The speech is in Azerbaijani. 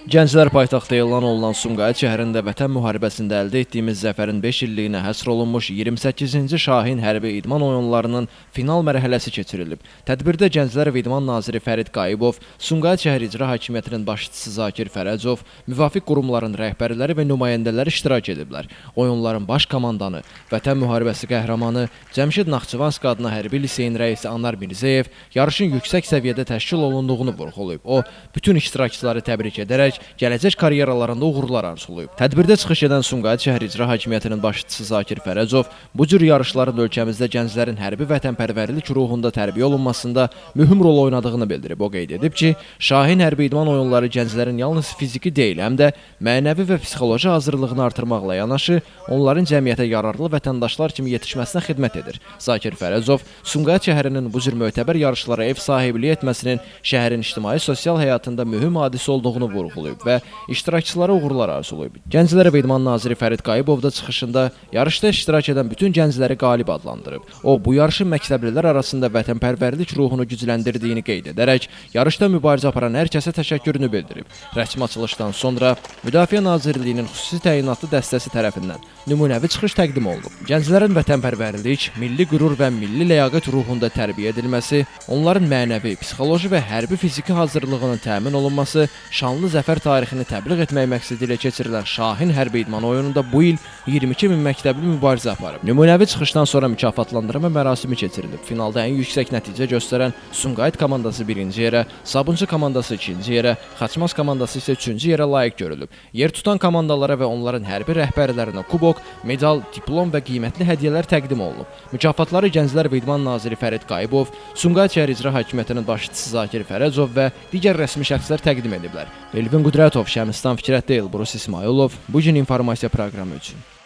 Gənclər paytaxtı elan olunan Sumqayıt şəhərində Vətən müharibəsində əldə etdiyimiz zəfərin 5 illiyinə həsr olunmuş 28-ci Şahin hərbi idman oyunlarının final mərhələsi keçirilib. Tədbirdə Gənclər və İdman naziri Fərid Qayıbov, Sumqayıt şəhər İcra Hakimiyyətinin başçısı Zakir Fərəcov, müvafiq qurumların rəhbərləri və nümayəndələri iştirak ediblər. Oyunların baş komandanı, Vətən müharibəsi qəhrəmanı Cəmşid Naxçıvanski adına hərbi liseyin rəisi Anar Mirzəyev yarışın yüksək səviyyədə təşkil olunduğunu vurğulayıb. O, bütün iştirakçıları təbrik edərək gələcək karyeralarında uğurlar arzulayıb. Tədbirdə çıxış edən Sumqayıt şəhər İcra Hakimiyyətinin başçısı Zakir Fərəcov bu cür yarışların ölkəmizdə gənclərin hərbi vətənpərvərlik ruhunda tərbiyə olunmasında mühüm rol oynadığını bildirib. O qeyd edib ki, Şahin hərbi idman oyunları gənclərin yalnız fiziki deyil, həm də mənəvi və psixoloji hazırlığını artırmaqla yanaşı, onların cəmiyyətə yararlı vətəndaşlar kimi yetişməsinə xidmət edir. Zakir Fərəcov Sumqayıt şəhərinin bu cür mötəbər yarışlara ev sahibliyi etməsinin şəhərin ictimai-sosial həyatında mühüm hadisə olduğunu vurğulayıb və iştirakçılara uğurlar arzulayıb. Gənclər və İdman naziri Fərid Qayıbov da çıxışında yarışda iştirak edən bütün gəncləri qalib adlandırıb. O, bu yarışın məktəblilər arasında vətənpərvərlik ruhunu gücləndirdiyini qeyd edərək, yarışda mübarizə aparan hər kəsə təşəkkürünü bildirib. Rəsmi açılışdan sonra Müdafiə Nazirliyinin xüsusi təyinatlı dəstəsi tərəfindən nümunəvi çıxış təqdim olunub. Gənclərin vətənpərvərlik, milli qürur və milli ləyaqət ruhunda tərbiyə edilməsi, onların mənəvi, psixoloji və hərbi fiziki hazırlığının təmin olunması, şanlı zəfər tarixini təbliğ etmək məqsədi ilə keçirilən Şahin hərbi idman oyununda bu il 22 min məktəbli mübarizə aparıb. Nümunəvi çıxışdan sonra mükafatlandırma mərasimi keçirilib. Finalda ən yüksək nəticə göstərən Sumqayıt komandası birinci yerə, Sabunçu komandası ikinci yerə, Xaçmaz komandası isə üçüncü yerə layiq görülüb. Yer tutan komandalara və onların hərbi rəhbərlərinə kubok, medal, diplom və qiymətli hədiyyələr təqdim olunub. Mükafatları Gənclər və İdman naziri Fərid Qayıbov, Sumqayıt şəhər İcra Hakimiyyətinin başçısı Zakir Fərəcov və digər rəsmi şəxslər təqdim ediblər. Elvin Qudrətov, Şəmistan Fikrət Elbrus İsmayılov, bu gün informasiya proqramı üçün.